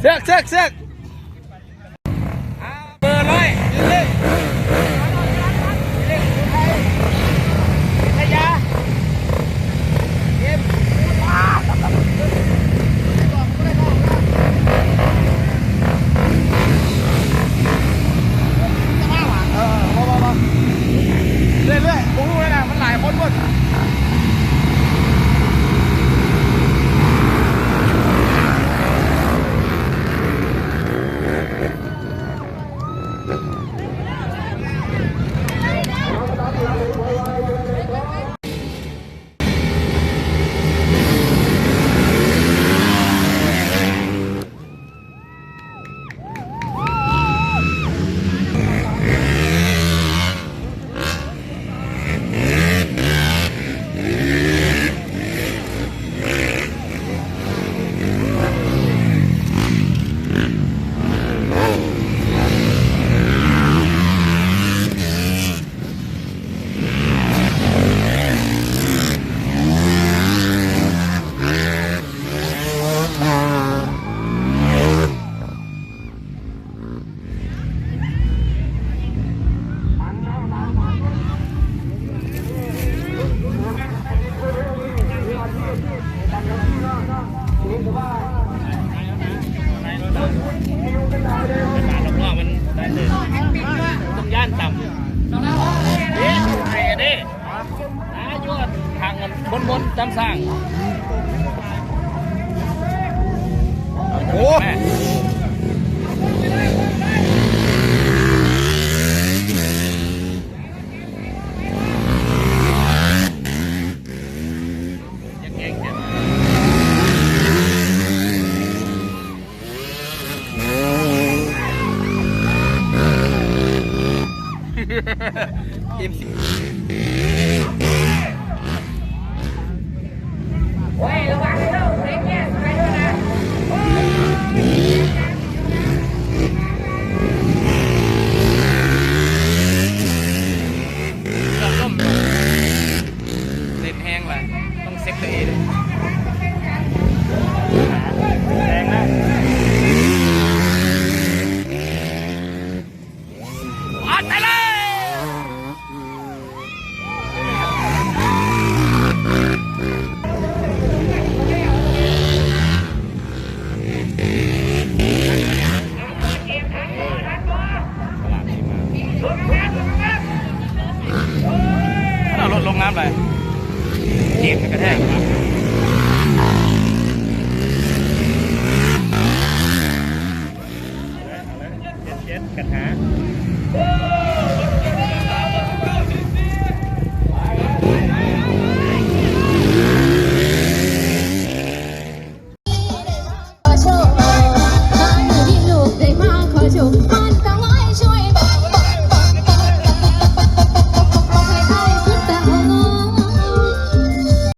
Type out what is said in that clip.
ເຊືອກ ເຊືອກ ເຊືອກ ອ່າ ເບີຮ້ອຍ ເລກ ເລກໄທ ໄທຍາ ເອັມ ເອີ ບໍ່ ບໍ່ ບໍ່ ເລື້ອຍໆ ບໍ່ຮູ້ແລ້ວນະ ມັນຫຼາຍຄົນໝົດ. ຕ້ອງຢ້ານຕ່ຳ ເດ້ ໄປເດ້ ອ່າ ຢູ່ທາງບົນໆ ຕາມສ້າງ ໂອ້ ແມ່ ເອັມຊີ ໂອ້ຍ ລະວັງເດີ ເລັກແຍກໄປດ້ວຍນະ ເກືອບລົ້ມ ເຫຼັ້ນແຮງລະ ຕ້ອງເຊັກຕົວເອງ ແຮງນະ ອັດຕະລາຍ ເອົາລົດລົງງາມໄດ໋ ເຈັບມັນກະແທກ